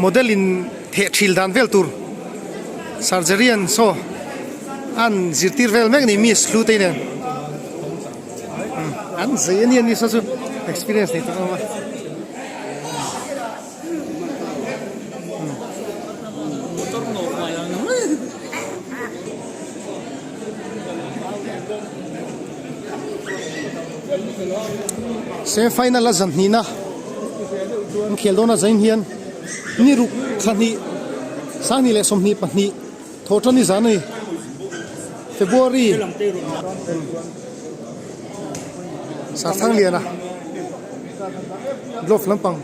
Model in theh thil dan vel tur surgery an saw an zirtir vel mek a ni miss hlu te nen an zei a ni an ni saw chu experience nei tak ang a. Semi final a zan hnihna an khel dawn a zain hian ni ruk thla hnih sanghnih leh 22 thawh tan ni zan a ni February Sarthangliana glove lampang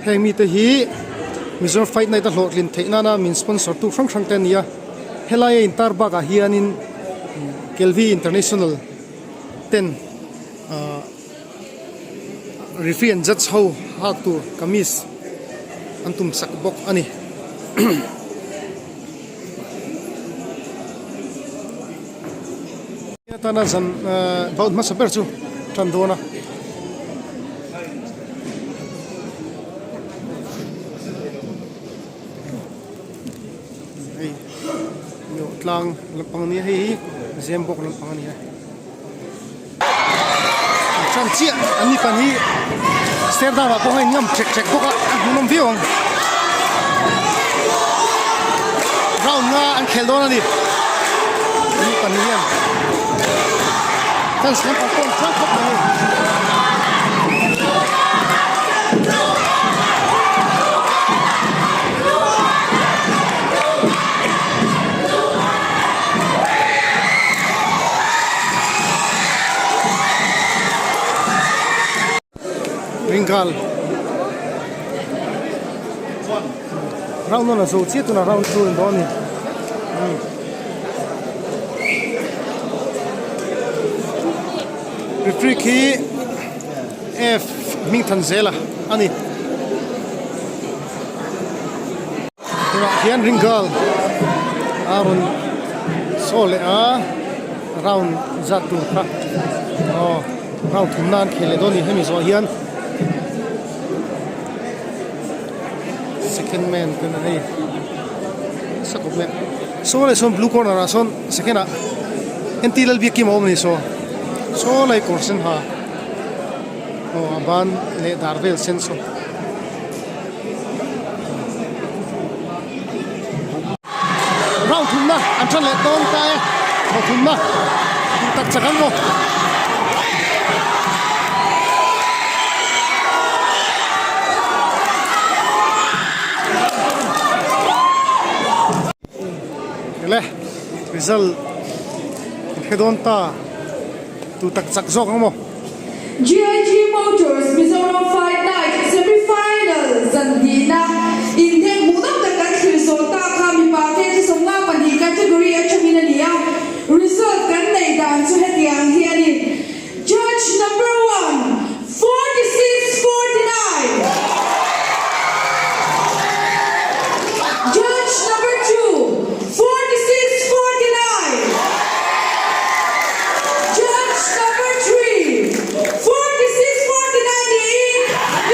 Heng mite hi Mizoram Fight Night a hlawhtlin theih nana min sponsor tu hrang hrang te a ni a, helai a intar bakah hianin Kelvi International ten ahh referee and judge ho hak tur kamis an tum sak bawk a ni. Atana zan bout hmasa ber chu tan dawn a. Hei nioh tlang lampang a nia hei hi zembawk lampang a ni a. Tan chiah an ni pan hi stair down ah pawh a inngam ṭhek ṭhek bawk a a hmuhnawm viau ang. Round nga an khel dawn a ni an ni pan hian fans lampang pawh an chang khawp mai. Ringal round one a zo chiah tunah round two a ni dawn a ni referee khi F hmingthan zela a ni. Tunah hian ringal a rawn saw leh a round zat tur kha aw round thum nan khel leh dawn a ni hemi zawh hian second man te na hei nasa khawp mai a saw lai sawn blue corner ah sawn second ah N T Lalbiakkim a awm a ni saw saw lai kawr sen ha aw a ban leh dar vel sen saw. Round thumna an tha leh dawn ta e thaw thumna duh tak chak ang maw. Le result in hre dawn ta tu tak chak zawk ang maw. GIG Motors Mizoram Fight Night Semi Final zan tihna inhnek hmuh deuh tak kan thlir zawh ta kha mipa kg 52 category atangin a ni a, result kan neih dan chu hetiang hi a ni, Judge number one, 46 49 Judge number two, 46 49 Judge number three, 46 49 niin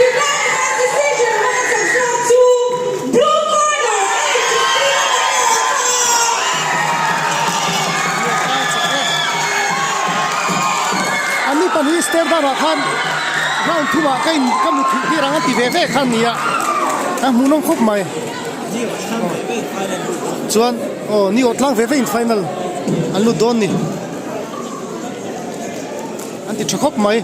unanimous decision hmasa zawk chu blue corner HC An ni pahnih stair darah khan round thumah ka in ka mut thih tir ang a ti ve ve kha a ni a, a hmuhnawm khawp mai. Chuan aw ni aw tlang ve ve in final an lut dawn ni. An ti tha khawp mai.